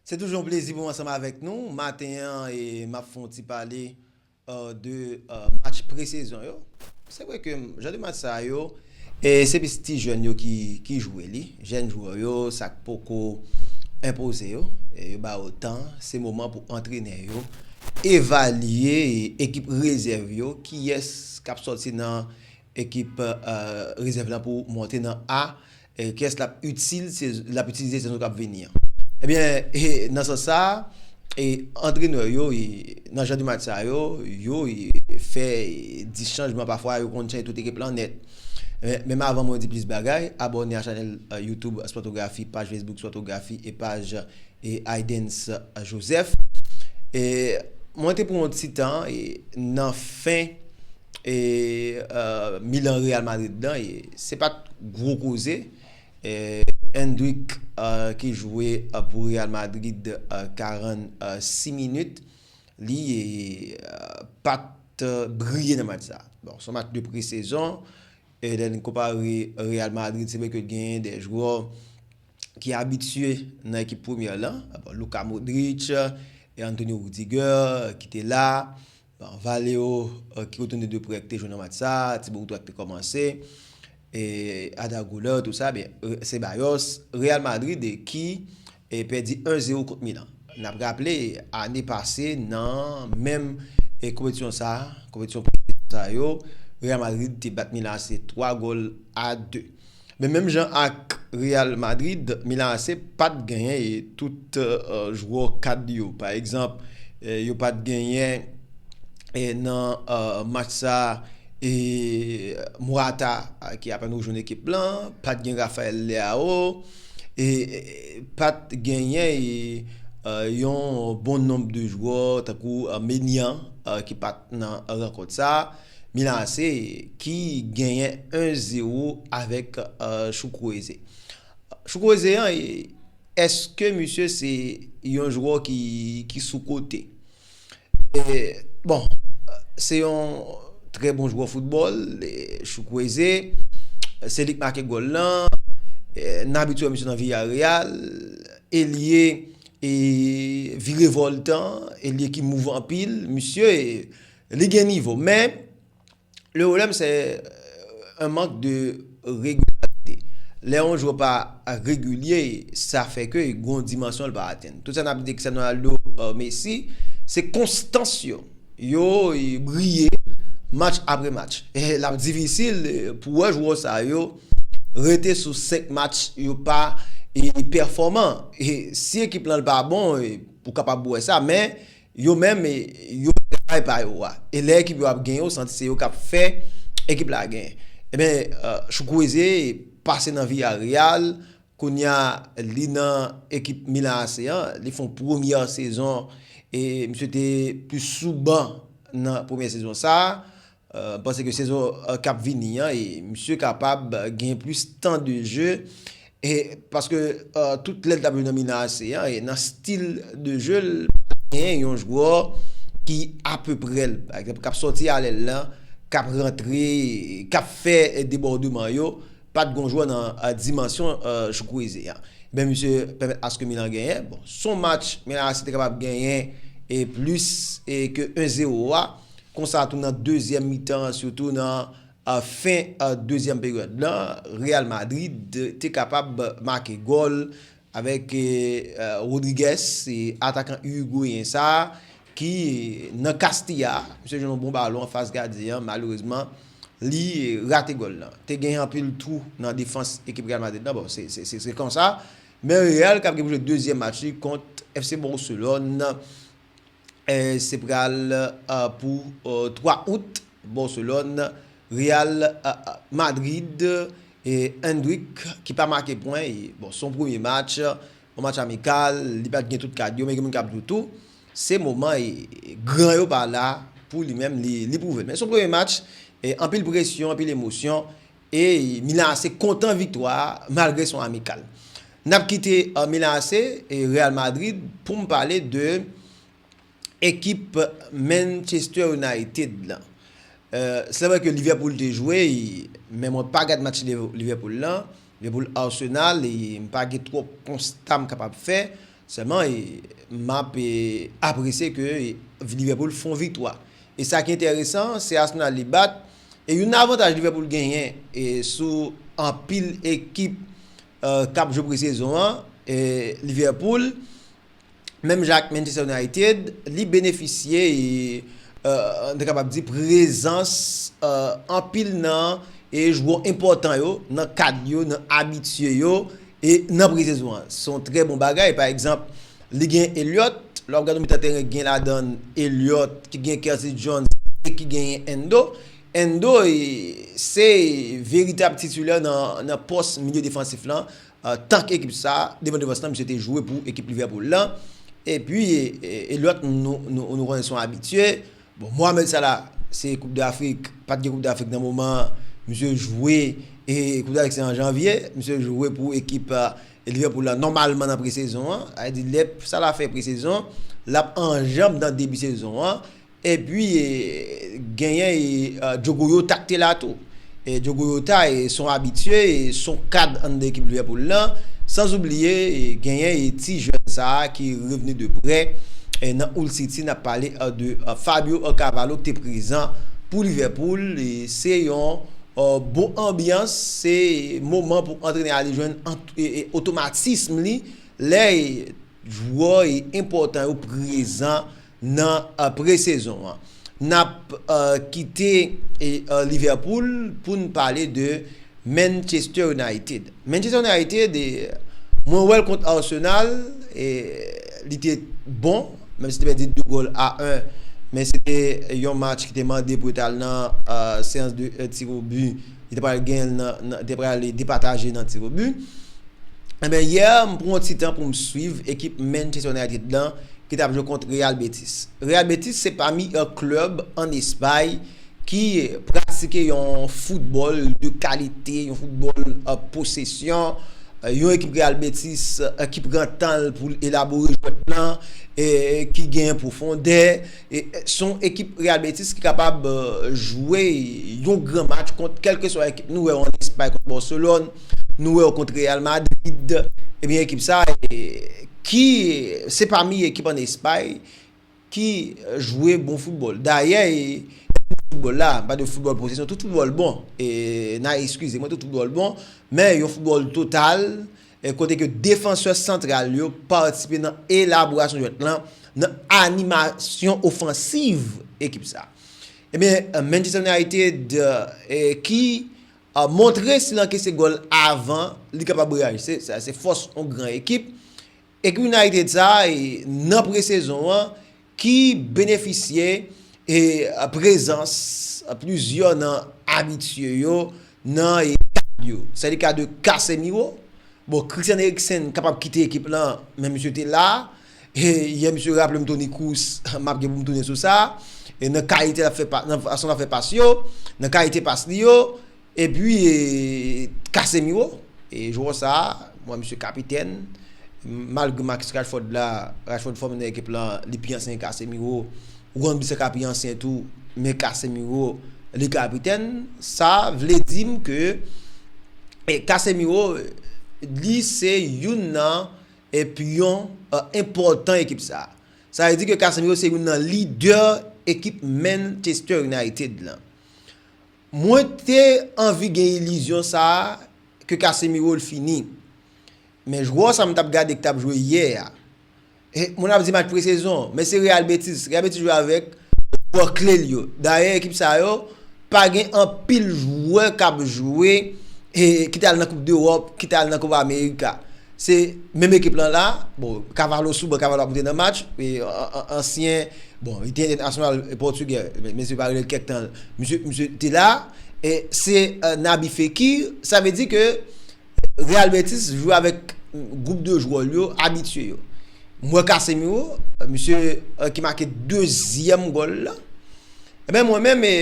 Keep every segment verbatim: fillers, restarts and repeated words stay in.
Se toujou yon plezi pou m ansanm avèk nou. Maten an, e, m ap fè yon ti pale, e, de, e, match pre-sezon yo. Se vre ke jan de match sa yo, e, se plis ti jèn yo ki, ki jwe li. Jèn jwè yo, sa k poko enpoze yo, e, yo ba yo tan. Se moman pou antrenè yo evalye, e, ekip rezèv yo, kiyès k ap sòti nan ekip, e, rezèv lan pou monte nan A, e, kiyès l ap itil, se, l ap itilize sezon k ap vini an. Ebyen, e, nan sans sa, e, antrenè yo, e, nan jan de match sa yo, yo, e, fè, e, dis chanjman, pafwa yo konn chanje tout ekip lan nèt. Men, menm avan mwen di plis bagay, abòne a chanèl, e, YouTube Sportographie, paj Facebook Sportographie e paj, e, Aidens, e, Joseph. E, mwen te pran yon ti tan, e, nan fen e, e, Milan Real Madrid lan, e se pa t gwo koze. E, Endrick, e, ki jwe, e, pou Real Madrid, e, karannsis minit, li, e, e, pa t briye nan match sa. Bon, se yon match de pre-sezon. E lè n konpare Real Madrid, se vre ke genyen de jwè ki abitye nan ekip premyè lan. Bon, Luka Modric, e Antonio Rudiger, ki te la. Bon, Valero, e, ki retounen de prè, ki te jwe nan match sa, Thibaut Courtois ki te kòmanse, e Arda Güler, tout sa, ben, e, Ceballos, Real Madrid, e, ki, e, pèdi en zewo kont Milan. N ap raple, ane pase, nan menm, e, konpetisyon sa, konpetisyon pre-sezon sa yo, Real Madrid te bat Milan A C twa gòl a de. Men menm jan ak Real Madrid, Milan A C pa t genyen, e, tout, e, jwè kad yo. Pa egzanp, e, yo pa t genyen, e, nan, e, match sa, e, Morata, a, ki apèn rejwenn ekip lan, pa t gen Rafael Leao, e, e, pa t genyen, e, e, yon bon nonb de jwè, tankou, e, Maignan, e, ki pa t nan rankont sa. Milan A C ki genyen en zewo avèk, e, Chukwueze. Chukwueze an, e, èske misye se yon jwè ki, ki sou kote? E, bon, se yon trè bon jwè foutbòl, e, Chukwueze, se li k make gòl lan, e, n abitye wè misye nan Villarreal, elye, e, virevòltan, elye ki mouvan anpil, misye, e, li gen nivo, men le pwoblèm, se, euh, un manque de régularité. Lè yon jwè pa regilye, sa fè ke gon dimansyon l pa atenn. Tout sa n ap di Cristiano Ronaldo, euh, Messi, se konstans yo. Yo, e, briye match apre match. E l ap difisil, e, pou wè jwè sa yo rete sou senk match, yo pa, e, pèfòman. E si ekip lan l pa bon, e, ou kapab wè sa, men yo menm, e, yo fè travay pa yo a. E lè ekip yo ap genyen, ou santi se yo k ap fè ekip la genyen. Ebyen, e, Chukwueze pase nan Villarreal, kounye a li nan ekip Milan A C an, li fè yon premyè sezon, e misye te plis sou ban nan premyè sezon sa a. Euh, m panse ke sezon, euh, k ap vini an, e misye kapab gen plis tan de je, e paske, euh, tout lè l t ap jwe nan Milan A C an, e nan stil de je l, pa t gen yon jwè ki apeprè l, pa egzanp, k ap sòti alèl lan, k ap rantre, k ap fè debòdman yo, pa t gon jwè nan, euh, dimansyon, euh, Chukwueze an. Ebyen, misye pèmèt aske Milan genyen. Bon, s on match Milan A C te kapab genyen e plis, e ke en zewo a. Konsa tou nan dezyèm mitan an, sitou nan, a, fen, a, dezyèm peryòd lan, Real Madrid te kapab make gòl avèk, e, e, Rodriguez, e, atakan irigweyen sa a, ki nan Castilla, misye jwenn yon bon balon anfas gadyen an, malerezman, li rate gòl lan. Te gen anpil twou nan defans ekip Real Madrid lan. Bon, se, se, se, se konsa. Men Real k ap gen pou jwe dezyèm match li kont F C Barcelone, e, se pral, e, pou, e, twa out, Barcelone, Real, e, e, Madrid, e Endrick ki pa make pwen. E, bon, se yon premye match, yon match amikal, li pa t gen tout kad yo, men gen moun k ap di w tou, se moman, e, gran yo pa la pou li menm, li, li pwouve l. Men se yon premye match, e, anpil presyon, anpil emosyon, e Milan A C kontan viktwa a, malgre se yon amikal. N ap kite, e, Milan A C e Real Madrid pou m pale de ekip Manchester United lan. E, se vre ke Liverpool te jwe, e, men mwen pa gad match Liv-, Liverpool lan. Liverpool Arsenal, e m pa gen twòp konsta m kapab fè. Sèlman, e, m ap, e, apresye ke, e, Liverpool fè yon viktwa. E sa ki enteresan, se Arsenal li bat. E youn nan avantaj Liverpool genyen, e, sou anpil ekip, e, k ap jwe presezon an, e, Liverpool, menm jan ak Manchester United, li benefisye, e, e, nou ta kapab di, prezans, e, anpil nan, e, jwè enpòtan yo, nan kad yo, nan abitye yo, e nan presezon an. Se yon trè bon bagay. Pa egzanp, li gen Elliott, lè w ap gade yon mitan teren, gen ladan Elliott, ki gen Curtis Jones, e ki genyen Endo. Endo, e, se veritab titilè nan, nan pòs milye defansif lan. E, tank ekip sa, devan defans lan, misye te jwe pou ekip Liverpool lan. Epi, e, e, Elliott, nou, nou, nou konnen se yon abitye. Bon, Mohamed Salah, se Koup Dafrik, pa t gen Koup Dafrik nan moman an, misye jwe, e Koup Dafrik se an janvye, misye jwe pou ekip, e, Liverpool la, nòmalman nan presezon an, sa vle di lè Salah fè presezon, l ap anjanm nan debi sezon an, epi, e, genyen, e, e, Diogo Jota k te la tou. E Diogo Jota, e, se yon abitye, e se yon kad anndan ekip Liverpool lan. San oubliye, e, genyen, e, ti jèn sa a ki revni de prè, e, nan Hull City, n ap pale, e, de, e, Fabio Carvalho ki te prezan pou Liverpool. E se yon, e, bon anbyans, se moman pou antrenè a li jwenn ant-, e, e, otomatism li lè, e, jwè, e, enpòtan yo prezan nan, e, presezon an. N ap, e, kite, e, e, Liverpool pou n pale de Manchester United. Manchester United, e, mwen wè l kont Arsenal, e, li te bon, menm si te pèdi de gòl a en, men se te yon match ki te mande pou yo t al nan, e, seyans de, e, tir au but. Li te pral genyen nan, nan, te pral depataje nan tir au but. Enben, yè, m pran yon ti tan pou m swiv ekip Manchester United lan ki t ap jwe kont Real Betis. Real Betis se pami, e, klèb ann Espay ki pratike yon foutbòl de kalite, yon foutbòl, e, posesyon, e, yon ekip Real Betis, e, ki pran tan l pou l elabore jwèt lan, e, ki gen pwofondè. E, e, se yon ekip Real Betis ki kapab, e, jwe yon gran match kont kèlkeswa ekip. Nou wè yo ann Espay kont Barcelone, nou wè yo kont Real Madrid. Ebyen, ekip sa, e, ki, se pami ekip ann Espay ki, e, jwe bon foutbòl. Dayè, e, foutbòl la, m pa di foutbòl posesyon, tout foutbòl bon. E, n a eskize mwen, tout foutbòl bon, men yon foutbòl total, e, kote ke defansè santral yo patisipe nan elaborasyon jwèt lan, nan animasyon ofansiv ekip sa. Ebyen, e, Manchester United, e, ki, e, montre si l ankese gòl avan, li kapab reyaji. Se, sa, se fòs yon gran ekip. Ekip United sa a, e, nan presezon an, ki benefisye, e, prezans plizyè nan abitye yo nan, e, kad yo. Se le ka de Casemiro. Bon, Christian Eriksen kapab kite ekip lan, men misye te la. E, yè, misye raple m Toni Kroos, m ap gen pou m tounen sou sa. E nan kalite l ap fè pa, nan fason l ap fè pas yo, nan kalite pas li yo, epi, e, Casemiro, e jwè sa a, mwen, misye kapitèn, malgre Marcus Rashford la, Rashford fòme nan ekip lan, li pi ansyen ke Casemiro, ou konn Bissaka pi ansyen tou, men Casemiro, li kapitèn, sa vle di m ke, e, Casemiro, li se youn nan, e, pyon, e, enpòtan ekip sa a. Sa vle di ke Casemiro se youn nan lidè ekip Manchester United lan. Mwen te anvi gen ilizyon sa a ke Casemiro l fini. Men jwè sa m t ap gade ki t ap jwe yè a. E, moun ap di match presezon, men se Real Betis. Real Betis jwe avèk jwè kle l yo. Dayè, ekip sa yo, pa gen anpil jwè k ap jwe, e, ki t al nan Koup Dewòp, ki t al nan Koup Amerika. Se menm ekip lan la, bon, Carvalho sou ban, Carvalho ap moute nan match, e, an-, an-, ansyen, bon, li te entènasyonal pòtigè, men, men se pa rele l kèk tan, misye, misye te la, e se, e, Naby Fekir, sa vle di ke Real Betis jwe avèk gwoup de jwè l yo, abitye yo. M wè Casemiro, misye, e, ki make dezyèm gòl la. Ebyen, mwen menm, e,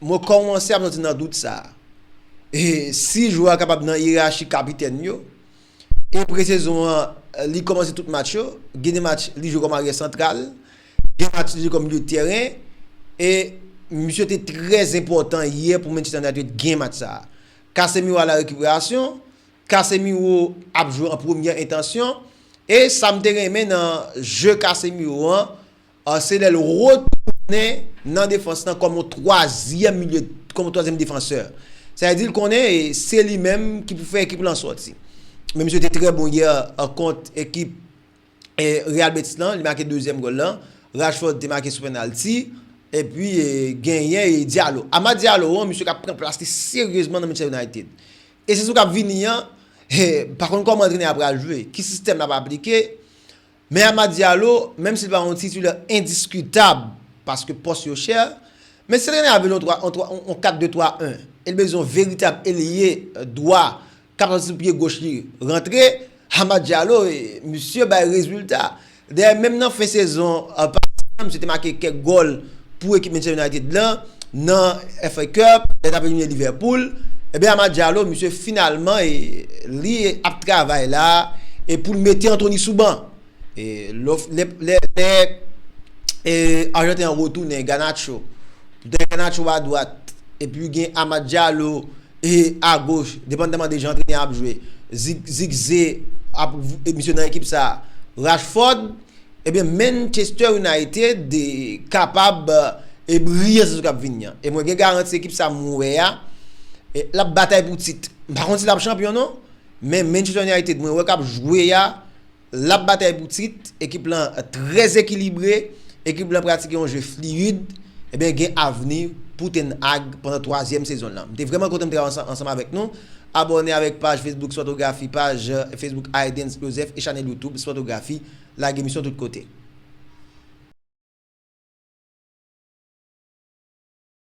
mwen kòmanse ap santi nan dout sa. E si jwè a kapab nan yerachi kapitèn yo, e presezon an, li kòmanse tout match yo, gen de match li jwe kòm aryè santral, gen match li jwe kòm milye de tèren, e misye te trè enpòtan yè pou Manchester United gen match sa a. Casemiro a la rekiperasyon, Casemiro ap jwe an premyè entansyon, E sa m te renmen nan jeu Casemiro an, se lè l retounen nan defans lan kòm yon twazyèm milye, kòm yon twazyèm defansè. Sa vle di l konnen se li menm ki pou fè ekip lan sòti. Men misye te trè bon yè kont ekip Real Betis lan, li make dezyèm gòl lan. Rashford te make sou penalti. Epi genyen Diallo. Amad Diallo an, misye k ap pran plas li seryezman nan Manchester United. E sezon k ap vini an, pa konn kòman antrenè a pral jwe, ki sistèm l ap aplike. Men Amad Diallo, menm si l pa yon titilè endiskitab, paske pòs yo chè, men si antrenè a vle yon kat de twa en, e l bezwen yon veritab elye dwa k ap sòti sou pye goch li rantre, Amad Diallo, misye bay rezilta. Dayè, menm nan fen sezon pase a, misye te make kèk gòl pou ekip Manchester United lan, nan F A Cup, lè l t ap elimine Liverpool. Ebyen, Amad Diallo, misye finalman, li ap travay la, e pou l mete Anthony sou ban. E lè, lè, lè, lè e, Ajanten an retounen, Garnacho. Dèyè Garnacho a dwat. Epi gen Amad Diallo e agoch, depandaman de jan antrenè ap jwe. Zig, Zigze ap, e, misye nan ekip sa. Rashford, ebyen Manchester United kapab e briye sezon k ap vini an. E mwen gen garanti ekip sa mwen wè a, e, l ap batay pou tit. M pa konn si l ap chanpyon non, men Manchester United mwen wè k ap jwe a, l ap batay pou tit, ekip lan trè ekilibre, ekip lan pratike yon jeu fluide, ebyen gen avni pou Ten Hag pandan twazyèm sezon l lan. M te vrèman kontan m travay ansanm avèk nou. Abòne avèk paj Facebook Sportographie, paj Facebook Aiden Joseph e chanèl YouTube Sportographie. Lage misyon tout kote.